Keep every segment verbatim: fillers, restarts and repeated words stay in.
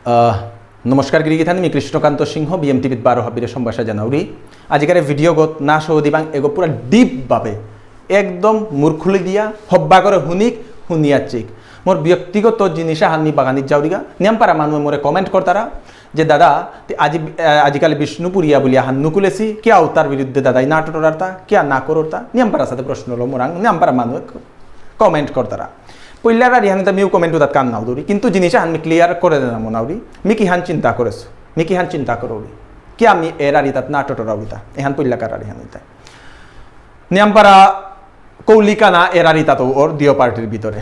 আহ, নমস্কার গিরিগিথানি, মি কৃষ্ণকান্ত সিংহ, বিএম টিভিত বারো হাবিরে সম্ভাষা জানাউরি। আজিকার ভিডিও গত না সহ দিবাং এগো পুরা ডিপ ভাবে, একদম মুরখুলি দিয়া, হব্বা করে হুনিক, হুনিয়া চিক। মোর ব্যক্তিগত জিনিস আহান মি বাগানিত যাউরিগা, নিয়াম পারা মানুয়ে মোরে কমেন্ট করতারা যে, "দাদা, তি আজি, আহ, আজিকালি বিষ্ণুপুরিয়া বুলিয়া হান নুকুলেসি, কিয়া উতার বিরুদ্ধে দাদাই না টটরারতা, কিয়া না কররতা?" নিয়াম পারা সাথে প্রশ্ন লো মোরাং, নিয়াম পারা মানুয়ে কমেন্ট করতারা। পইলার আর ইহান তা মিউ কমেন্ট উদাত কান নাও দৌরি, কিন্তু জিনিস আহান মি ক্লিয়ার করে দেনা মনাউরি, মি কিহান চিন্তা করেসু, মি কিহান চিন্তা করৌরি, কিয়া মি এরারি তাত না টটরাউরি তা, এহান পইলা কার আর ইহান হইতা। নিয়াম পারা কৌলিকা না এরারি তাত ওর দিও পার্টির ভিতরে।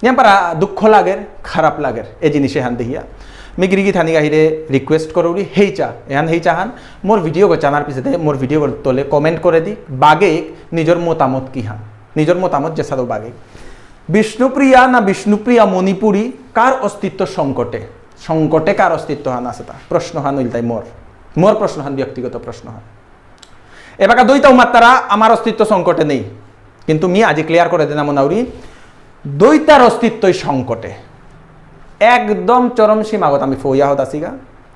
নিয়াম পারা দুঃখ লাগের, খারাপ লাগের, এ জিনিস এহান দেহিয়া। মি গিরিগিথানি গাহিরে রিকোয়েস্ট করৌরি, হেইচা, এহান হেইচা হান, মোর ভিডিও গো চানার পিছেতে, মোর ভিডিও গো তলে কমেন্ট করে দি, বাগে নিজের মতামত কিহান, নিজের মতামত যে সাদো বাগে। বিষ্ণুপ্রিয়া না বিষ্ণুপ্রিয়া মণিপুরী কার অস্তিত্ব সংকটে? সংকটে কার অস্তিত্ব হান আছে তা? প্রশ্ন হান উল্টাই মোর। মোর প্রশ্ন হান ব্যক্তিগত প্রশ্ন হান। এবাকা দুইটা উমাত্তারা আমার অস্তিত্ব সংকটে নেই। কিন্তু মি আজি ক্লিয়ার করে দেনা মনাউরি, দুইটার অস্তিত্বই সংকটে। একদম চরম সীমাগত আমি ফইয়া হত আসিগা।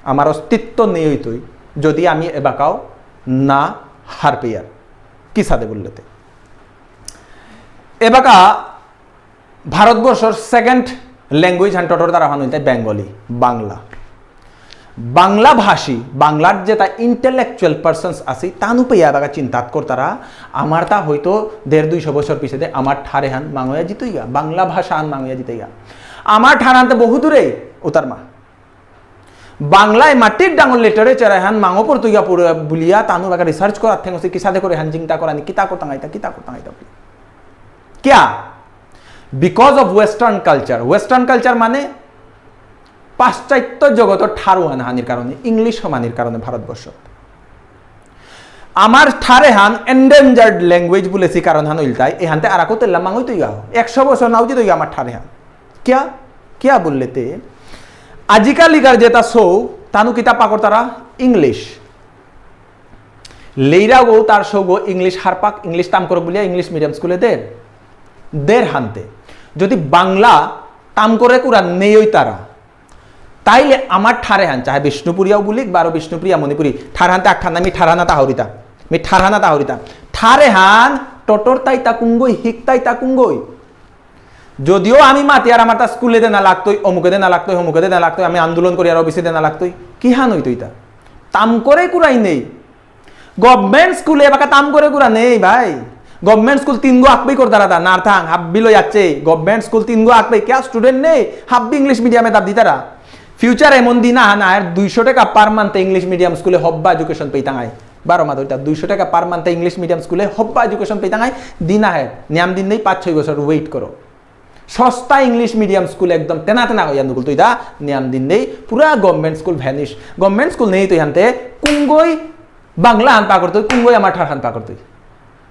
আমার অস্তিত্ব নেই হইতই যদি আমি এবাকাও না হারপেয়ার। কি সাদে বললেতে? এবাকা ভারতবর্ষর সেকেন্ড ল্যাঙ্গুয়েজ হান টটর তারা হান হইতে বেঙ্গলি, বাংলা। বাংলা ভাষী, বাংলার যেটা ইন্টেলেকচুয়াল পার্সনস আছে, তানু পেয়া এবাকা চিন্তাত করতারা, আমার তা হয়তো দেড় দুইশো বছর পিছেতে আমার ঠারে হান মাঙয়া জিতইগা, বাংলা ভাষা হান মাঙয়া জিতইগা। আমার ঠারানতে বহু দূরে উতার মা। বাংলায় মাটির ডাঙর লিটারেচার হান মাঙো পড়তইগা পুরো বুলিয়া তানু এবাকা রিসার্চ করার ঠেঙসে কিসাদে করে হান চিন্তা করানি, কিতা করতাম আইতা, কিতা করতাম আইতা বুলিয়া। কিয়া? Because of Western culture। Western culture মানে পাশ্চাত্য জগতর ঠারহান হানির কারণে, ইংলিশ হমানির কারণে ভারতবর্ষ। আমার ঠারে হান এন্ডেঞ্জার্ড ল্যাঙ্গুয়েজ বলেছি কারণ হান ইলতাই, এহানতে আরাকো তেল্লা মাঙই তৈগা। একশো বছর নাও যে তৈগা আমার ঠারে হান। কিয়া? কিয়া বললেতে? আজিকালিকার যেটা সৌ, তানু কিতা পাকরতারা? ইংলিশ। লেইরা গো তার সৌগো ইংলিশ হারপাক, ইংলিশ তাম করে বুলিয়া ইংলিশ মিডিয়াম স্কুলে দের। দের হানতে। যদি বাংলা তাম করে কুরা নেই ওই তারা, তাইলে আমার ঠারে হান, চাহে বিষ্ণুপুরিয়াও বুলিক, বারো বিষ্ণুপ্রিয়া মণিপুরী, ঠার হানতে আখ্যান আমি ঠারহানা তাহরিতা। মি ঠারহানা তাহরিতা। ঠারে হান, টটর তাই তাকুঙ্গই, হিক তাই তাকুঙ্গই। যদিও আমি মাতি আর আমার তা স্কুলে দেনা লাগতই, অমুকে দেনা লাগতই, অমুকে দেনা লাগতই, আমি আন্দোলন করি আর অফিসে দেনা লাগতই, কি হান হইতো ইতা? তাম করে কুরাই নেই। গভর্নমেন্ট স্কুলে এবাকা তাম করে কুরা নেই ভাই। গভর্নমেন্ট স্কুল তিন গো আকবেই করতারা তা, নার্থাং, হাব্বি লই আছে। গভর্নমেন্ট স্কুল তিন গো আকবেই, কিয়া স্টুডেন্ট নেই, হাব্বি ইংলিশ মিডিয়ামে দাব দিতারা। ফিউচার এমন দিন আহান আয়ের দুইশো টাকা পার মান্থে ইংলিশ মিডিয়াম স্কুলে হব্বা এডুকেশন পেইতাঙাই। বারো মাত ওইটা দুইশো টাকা পার মান্থে ইংলিশ মিডিয়াম স্কুলে হব্বা এডুকেশন পেইতাঙাই দিন আহের। নিয়াম দিন নেই, পাঁচ ছয় বছর ওয়েট করো। সস্তা ইংলিশ মিডিয়াম স্কুল একদম তেনা তেনা হইয়া নুকুল তুই দা নিয়াম দিন নেই, পুরা government school vanish. Government school নেই তুই হানতে কুঙ্গই বাংলা হান পাকর তুই, কুঙ্গই আমার ঠার হান পাকর তুই।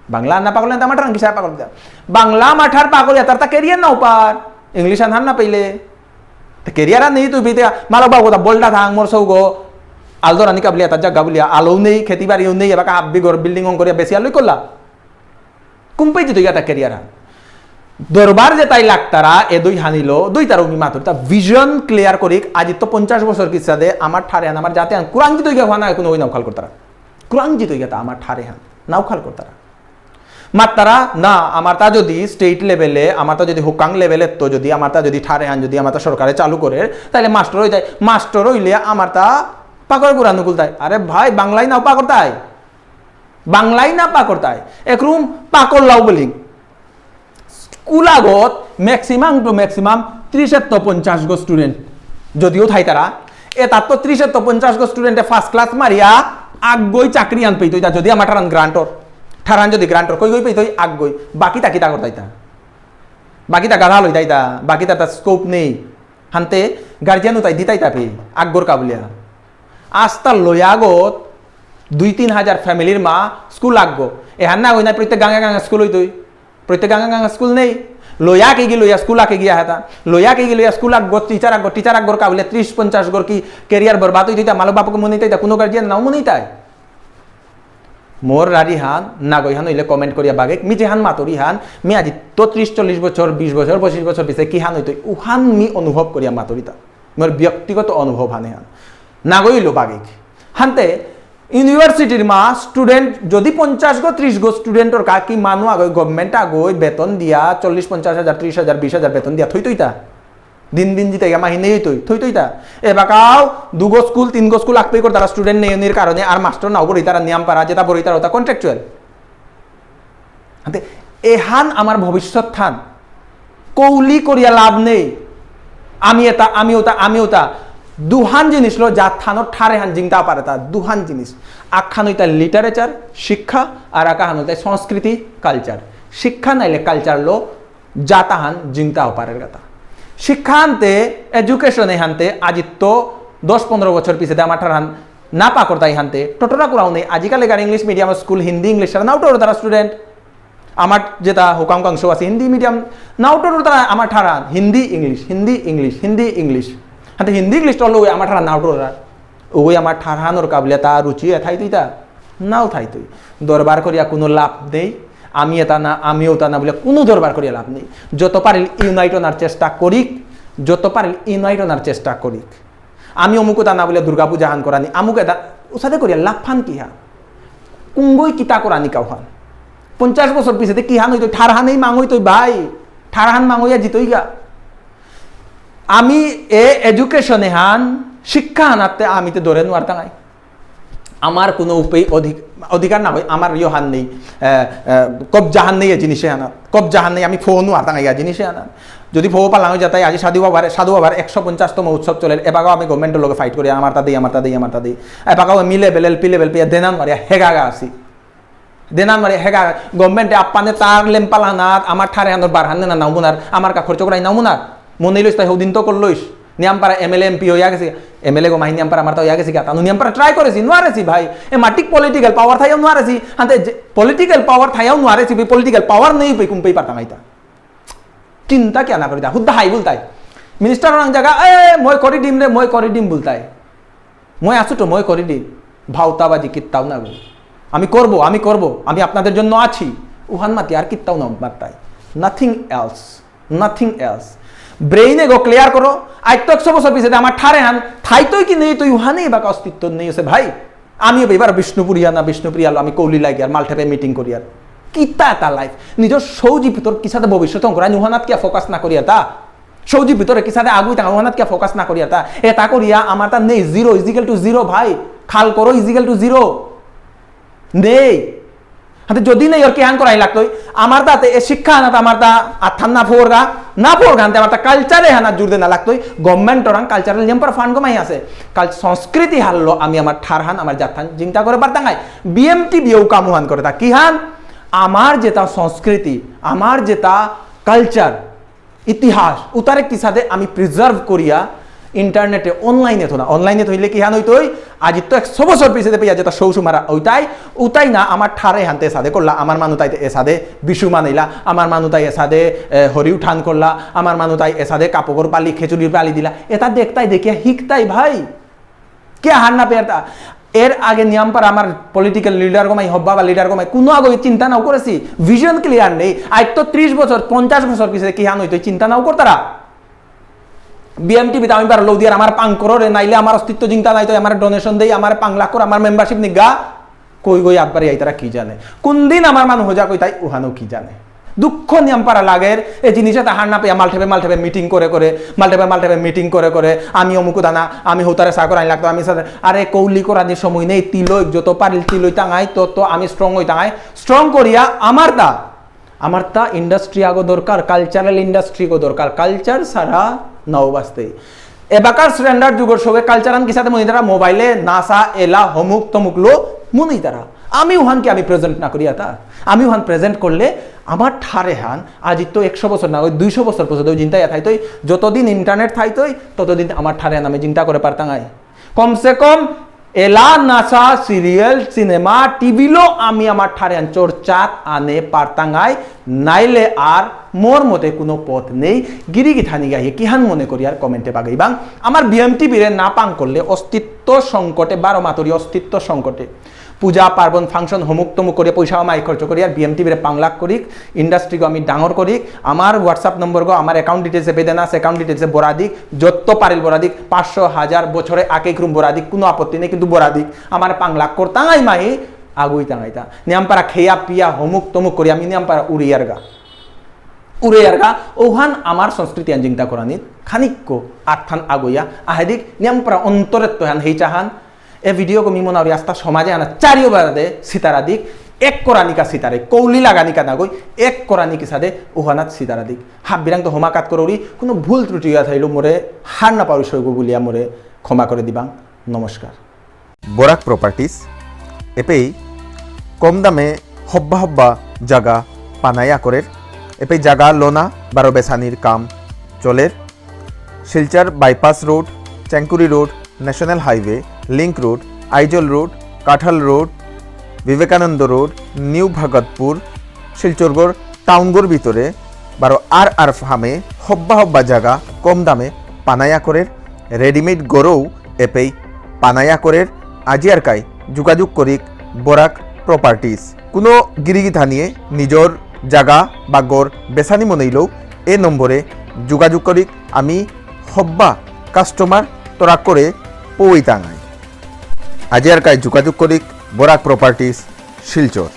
বাংলা হান না পাকরলে আমার ঠার হান কিসা পাকর তুই? বাংলা আমার ঠার পাকর ইয়া তার তা ক্যারিয়ার না উপার, ইংলিশ হান হান না পেলে। তে ক্যারিয়ার হান নেই তুই বিতে, মালক বাবু দা বলটা থাং মোর সৌগো, আলদো রানি কাবলিয়া তার জাগা বুলিয়া, আলো নেই, খেতি বাড়িও নেই, এবার হাব্বি ঘর বিল্ডিং অন করিয়া বেশি আলোই করলা। কুম্পাই দিতই গা তা ক্যারিয়ার হান। দরবার যে তাই লাগতারা, এ দুই হানিলো, দুই তার উমি মাতুরি, তা ভিশন ক্লিয়ার করিক, আজি তো পঞ্চাশ বছর কিসাদে, আমার ঠারে হান, আমার জাতে হান, কুরাং দিতই গা হুয়ানা, কোনো ওই নাও খাল করতারা। কুরাং দিতই গা তা আমার ঠারে হান, নাও খাল করতারা। মাত্তারা, না, আমার তা যদি স্টেট লেভেলে, আমার তা যদি হুকাং লেভেলে, তো যদি আমার তা যদি ঠারে হান, যদি আমার তা সরকারে চালু করে, তাহলে মাস্টার হই যায়। মাস্টার হইলে আমার তা পাকর কুরাং নুকুল তাই। আরে ভাই, বাংলায় নাও পাকর তাই। বাংলায় না পাকরতাই, একরুম পাকরলাও বলি। স্কুল আগত maximum to maximum ত্রিশেত্ত পঞ্চাশ গো স্টুডেন্ট যদিও থাইতারা, এ তার তো ত্রিশেত্ত পঞ্চাশ গো স্টুডেন্টে ফার্স্ট ক্লাস মারিয়া আগগই চাকরি আন পেইতই, তা যদি আমার ঠারান গ্রান্টর, ঠারান যদি গ্রান্টর, কই গই পেইতই আগগই, বাকি তা কিতা করতাইতা? বাকি তা গাধা লইতাইতা, বাকি তা তার স্কোপ নেই। হানতে গার্জিয়ান উতাই দিতাই তাপি, আগগর কাবুলিয়া। আস্তা লয়াগত দুই তিন হাজার ফ্যামিলির মা স্কুল আগগো। এহান না হই না প্রত্যেক গাঙে গাঙে স্কুল হইতই। প্রত্যেক গাঙে গাঙে স্কুল নেই। লয়া কে গি লয়া স্কুল আকে গিয়া হেতা। লয়া কে গি লয়া স্কুল আগগো, টিচার আগগো, টিচার আগগর কাবুলিয়া ত্রিশ পঞ্চাশ গর কি ক্যারিয়ার বরবাদ হইতই তা, মালক বাপকে মনে তাই তা, কোনো গার্জিয়ান নাও মনে তাই। মোর রারি হান, নাগই হান হইলে কমেন্ট করিয়া বাগে, মি যে হান মাতুরি হান, মি আজি তো ত্রিশ চল্লিশ বছর, বিশ বছর, পঁচিশ বছর পিছে কি হান হইতই, উহান মি অনুভব করিয়া মাতুরিতা। মোর ব্যক্তিগত অনুভব হানে হান। নাগই লো বাগিক। হানতে ইউনিভার্সিটির মা স্টুডেন্ট যদি পঞ্চাশ গো, ত্রিশ গো স্টুডেন্টর কা কি মানু আগই গভর্নমেন্ট আগই বেতন দিয়া চল্লিশ, পঞ্চাশ হাজার, ত্রিশ হাজার, বিশ হাজার বেতন দিয়া থই থইতা। দিন দিন জিতে গা মাহিনে থই থই থইতা। এবাকাও দুগো স্কুল, তিনগো স্কুল আকপেই করে তারা স্টুডেন্ট নেই নির কারণে আর মাস্টার নাও বড়ি তারা নিয়াম পারা যেটা বড়ি তারা ওটা কন্ট্রাকচুয়াল। হাতে এহান আমার ভবিষ্যৎ থান। কৌলি করিয়া লাভ নেই। আমি এটা, আমি ওটা, আমি ওটা। দুহান জিনিস লো যা থানো ঠারে হান জিংতা পারে তা দুহান জিনিস। আখান হইতা লিটারেচার, শিক্ষা, আর আকাহান হইতা সংস্কৃতি, কালচার। শিক্ষা নাইলে কালচার লো জাতাহান জিংতাও পারের কথা। শিক্ষা আনতে, এডুকেশন এহানতে আজিত্ত দশ পনেরো বছর পিছেতে আমার ঠারহান না পাকরতাই হানতে, টোটোরা কুরাও নেই। আজিকাল এগার ইংলিশ মিডিয়াম স্কুল হিন্দি ইংলিশ ছাড়া নাও টোটো তারা স্টুডেন্ট। আমার যেটা হুকাম কাংশো আছে হিন্দি মিডিয়াম নাও টোটো তারা আমার ঠারহান হিন্দি ইংলিশ, হিন্দি ইংলিশ, হিন্দি ইংলিশ। হাতে হিন্দি ইংলিশ টলো আমার ঠারহান নাও টোটো। ওই আমার ঠারহানোর কাবলিয়াতা রুচি এ থাইতইতা নাও থাইতই। দরবার করিয়া কোনো লাভ নেই। আমি এটা না, আমি ওটা না বলে কোনো দরবার করিয়া লাভ নেই। যত পারিল ইউনাইট অনার চেষ্টা করিক, যত পারিল ইউনাইট অনার চেষ্টা করিক। আমি অমুক ওটা না বলে দুর্গা পূজা হান করানি, আমুক এটা উসাদে করিয়া লাভ ফান কি হা? কুঙ্গই কিতা করানি কাউহান? পঞ্চাশ বছর পিছেতে কি হান হইতো? ঠারহানেই মাঙইতো ভাই, ঠারহান মাঙইয়া জিতইগা। আমি এ এডুকেশন এহান শিক্ষা হানাতে আমি তে ধরে নোয়ারতাঙাই। আমার কোনো উপে অধিক-, অধিকার না হয়, আমার ইয়ো হান নেই, আহ, আহ, কবজা হান নেই এ জিনিসে হানাত, কবজা হান নেই, আমি ফোনও আর তাঙ্গাই জিনিসে হানাত। যদি ফো পালাং হয়ে যাতাই, আজি সাধু বাবার, সাধু বাবার একশো পঞ্চাশতম উৎসব চলে, এবাকাও আমি গভর্নমেন্টের লগে ফাইট করি, আমার তা দেই, আমার তা দেই, আমার তা দেই। এবাকাও এম এল এ বেলেল, পি লেভেল পেয়ে দেনান মারিয়া হেগা গা আসি। দেনান মারিয়া হেগা, গভর্নমেন্টে আপ্পানে তার লেম্পাল হানাত, আমার ঠারে হানোর বার হান না নাও মুনার, আমার কা খরচ করাই নাও মুনার। মনে লইস তাই হদিন তো করলইস। নিয়ামপারা এম এল এ, এম পি হইয়া গেছে, এম এল এ গো মাহি নিয়ামপারা আমার তা হইয়া গেছে কি? তানু নিয়ামপারা ট্রাই করেছি, নোয়ারেছি ভাই। এ মাটিক পলিটিক্যাল পাওয়ার থাইয়াও নোয়ারেছি, হাতে যে পলিটিক্যাল পাওয়ার থাইয়াও নোয়ারেছি, ভাই পলিটিক্যাল পাওয়ার নেই, ভাই কুম্পেই পারতাম আইতা। চিন্তা কিয়া না করি তা? হুদ্দা হাই বুলতাই। মিনিস্টার ওরাং জায়গা, এ, মই করি দিম রে, মই করি দিম বুলতাই। মই আছো তো, মই করি দিম। ভাওতাবাজি কিত্তাও না গো। আমি করব, আমি করব, আমি আপনাদের জন্য আছি। উহান মাতি আর কিত্তাও না মাত্তাই। Nothing else, nothing else. ব্রেইনে গো ক্লিয়ার করো। আজ তো একশো বছর পিছে আমার ঠারে হান, থাইতই কি নেই, তুই উহানে এবাকা অস্তিত্ব নেই আছে ভাই। আমি এবার বিষ্ণুপুরিয়া না বিষ্ণুপ্রিয়া লো, আমি কৌলি লাগি আর মালঠেপে মিটিং করি আর। কিতা তা লাইফ? নিজের সৌজি ভিতর কিসাদে ভবিষ্যৎ অঙ্কুর, আমি উহানাত কিয়া ফোকাস না করি আর তা? সৌজি ভিতরে কিসাদে আগুই থাকা, ওহানাত কিয়া ফোকাস না করিয়া তা? এটা করিয়া আমার তা নেই, zero is equal to zero ভাই। খাল করো is equal to zero। নেই। হাতে যদি নেই, ওর কি হান করাই লাগতই? আমার তাতে এ শিক্ষা আনাত আমার তা আথান না ফোরগা, না ফোরগা, হাতে আমার তা কালচারে হানা জুড় দেনা লাগতই। গভর্নমেন্ট ওরাং কালচারাল জেম্পার ফান্ড কমাই আছে। কাল সংস্কৃতি হারলো আমি আমার ঠারহান, আমার জাতহান চিন্তা করে পারতাঙ্গাই। বিএমটি বিয়েও কামুহান করে তা কি হান? আমার যেটা সংস্কৃতি, আমার যেটা কালচার, ইতিহাস উতারে কিসাদে আমি প্রিজার্ভ করিয়া ইন্টারনেটে অনলাইনে থনা, অনলাইনে থইলে কি হান হইতই? আজি তো একশো বছর পিছে পেয়া যেটা সৌসু মারা ওইটাই, উতাই না আমার ঠারে হানতে এসাদে করলা, আমার মানু তাইতে এসাদে বিশু মানাইলা, আমার মানু তাই এসাদে এ, হরি উঠান করলা, আমার মানু তাই এসাদে কাপড় পালি খেচুড়ি পালি দিলা, এটা দেখতাই দেখিয়া হিকতাই ভাই। কে হার না পেয়ারতা? এর আগে নিয়াম পারা আমার পলিটিক্যাল লিডার কমাই, হব্বা বা লিডার কমাই, কোনো আগে চিন্তা নাও করেছি, ভিশন ক্লিয়ার নেই। আজ তো ত্রিশ বছর, পঞ্চাশ বছর পিছে কি হান হইতো চিন্তা নাও করতারা। বিএমটিভিতে আমি বার লৌদিয়ার আমার পাং করো রে, নাইলে আমার অস্তিত্ব চিন্তা নাই তো, আমার ডোনেশন দেই, আমার পাং লাখ করে, আমার মেম্বারশিপ নিগা, কই গই আব্বারি আইতারা কি জানে। কোন দিন আমার মানু হজা কই তাই উহানো কি জানে। দুঃখ নিয়াম পারা লাগের, এ জিনিসে তাহার না পেয়া মালঠেপে মালঠেপে মিটিং করে করে, মালঠেপে মালঠেপে মিটিং করে করে, আমি অমুক দানা, আমি হৌতারে চা করাই লাগতো, আমি সাথে, আরে কৌলি করানি সময় নেই, তিলই যত পারিল তিলই টাঙাই, তত আমি স্ট্রং হই টাঙাই, স্ট্রং করিয়া আমার তা, আমার তা ইন্ডাস্ট্রি আগো দরকার, কালচারাল ইন্ডাস্ট্রি গো দরকার, কালচার ছাড়া নাও বাঁচতে। এবাকার স্ট্যান্ডার্ড যুগর সবে কালচার আন কিসাদে মনিতারা মোবাইলে নাচা, এলা, হমুক, তমুক লো মনিতারা। আমি উহান কি আমি প্রেজেন্ট না করিয়া তা? আমি উহান প্রেজেন্ট করলে আমার ঠারে হান, আজি তো একশো বছর না, ওই দুইশো বছর পর্যন্ত ওই চিন্তা ইয়া থাইতই, যতদিন ইন্টারনেট থাইতই, ততদিন আমার ঠারে হান আমি চিন্তা করে পারতাঙাই। কমসে কম এলা নাচা, সিরিয়াল, সিনেমা, টিভি লো আমি আমার ঠারে আন চর্চাত আনে পারতাঙাই, নাইলে আর মোর মতে কোনো পথ নেই। গিরি গিথানি গাইয়ে কিহান মনে করি আর কমেন্টে বাগাইবাং। আমার বিএমটিভি রে না পাং করলে অস্তিত্ব সংকটে, বারো মাতুরি অস্তিত্ব সংকটে। পূজা পার্বণ ফাংশন হমুক তমুক করে পয়সা আমাই খরচ করি আর বিএমটিভিরে পাংলাক করি, ইন্ডাস্ট্রিগো আমি ডাঙর করি। আমার WhatsApp নম্বরগো আমার অ্যাকাউন্ট ডিটেলসে বেদে না, অ্যাকাউন্ট ডিটেলসে বরাদিক, যত পারিল বরাদিক, পাঁচশো, হাজার, বছরে আকেক রুম বরাদিক, কোনো আপত্তি নেই, কিন্তু বরাদিক। আমার পাংলাক করতাঙাই মাহি, আগুই তাঙাইতা। নিয়ামপারা খেয়া পিয়া হমুক তমুক করি আমি নিয়ামপারা উড়িয়ারগা। উড়িয়ারগা, ওহান আমার সংস্কৃতি আন চিন্তা করানিত, খানিক্য আতহান আগুইয়া, আহেদিক নিয়ামপারা অন্তরেত্ত হান হেই চাহান, এ ভিডিওগো মি মনাউরি আস্তা সমাজে আনা চারিও বাদে সিতারা দিক, এক করানিকা সিতারে, কৌলি লাগানিকা নাগই, এক করানিকি সাদে ওহানাত সিতারা দিক। হাব্বিরাং তো হমাকাত করৌরি, কোনো ভুল ত্রুটি ইয়া থাইলো মোরে হার না পারু সৈগ বুলিয়া মোরে ক্ষমা করে দিবাং। নমস্কার। বরাক প্রপার্টিজ, এপেই কম দামে হব্বা হব্বা জাগা পানায়া করের, এপেই জাগা লোনা বারো বেসানির কাম চলের। Silchar bypass road, Chengkuri road, national highway, link road, Aizawl road, Kathal road, Vivekananda road, new Bhagatpur, শিলচরগর টাউনগর ভিতরে বারো আর আর ফার্মে হব্বা হব্বা জাগা কম দামে পানায়া করের, রেডিমেড গরৌ এপেই পানায়া করের, আজি আর কাই যোগাযোগ করিক বরাক প্রপার্টিজ। কোনো গিরিগিথানিয়ে নিজর জাগা বা গর বেসানি মনেইলেও এ নম্বরে যোগাযোগ করিক, আমি হব্বা কাস্টমার তরাক করে পৌইতাঙাই। আজি আর কাই যোগাযোগ করিক বরাক প্রপার্টিজ, শিলচর।